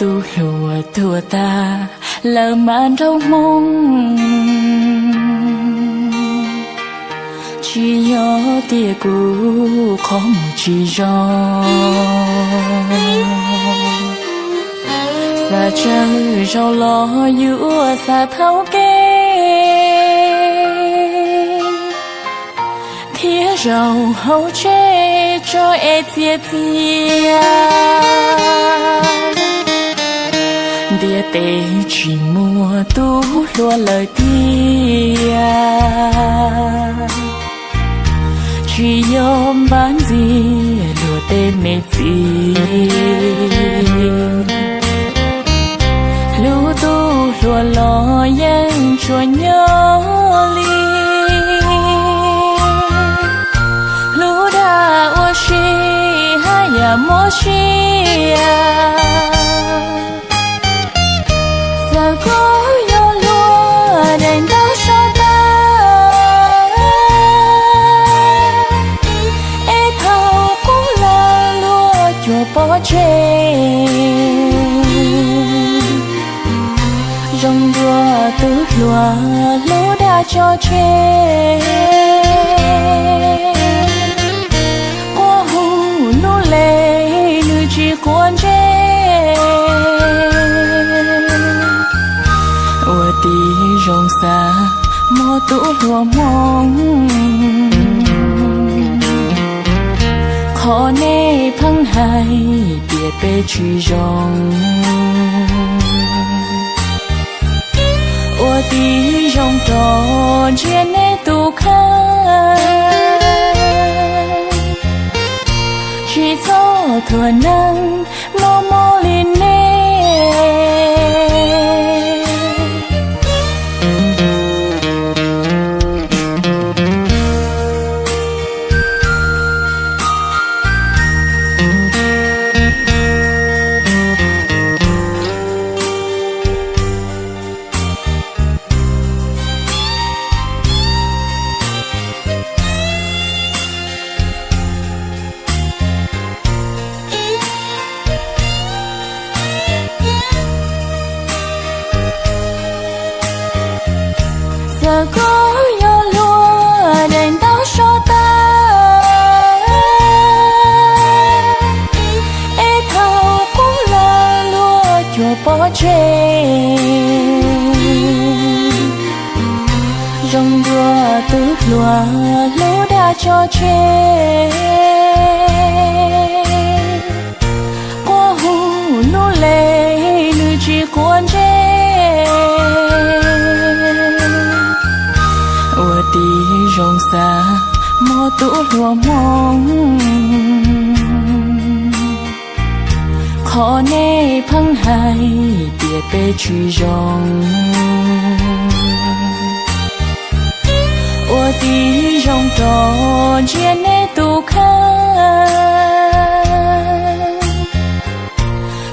Tub hluas tuag tag lawm mas nraug hmoo, tsis yog tias kuv qhov muag tsis zoo. Xav tsawg zaus los yuav xav thaum kawg, thiab zaum hauv tsev tso es txias txias. Ntiaj teb tsis muaj tub hluas lawm tiag, tsis yog npab ntxias luag tej me txiv. Hlub tub hluas los yeej tsuas nyob li, hlub dag ua si haj yam mob siab. Txawm kuv yog luag daim ntaub sab tag, es thaum qub lawm luag cuag pov tseg. Zoo dua tub hluas hlub dag tso tseg, quaj hu lub le nws tsis quav ntsej. Ua tib zoo xav mob tub hluas hmoo, qhov nej pheej hais tias peb tsis zoo. Ua tib zoo rov ntsia nej tus kheej, tsis txhob thuam neeg mob mob li nej. Txawm kuv yog luag daim ntaub sab tag, es thaum qub lawm luag cuag pov tseg. Zoo dua tub hluas hlub dag tso tseg, quaj hu lub le nws tsis quav ntsej. Ua tib zoo xav mob tub hluas hmoo, qhov nej pheej hais tias peb tsis zoo. Ua tib zoo rov ntsia nej tus kheej,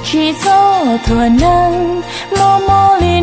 tsis txhob thuam neeg mob mob li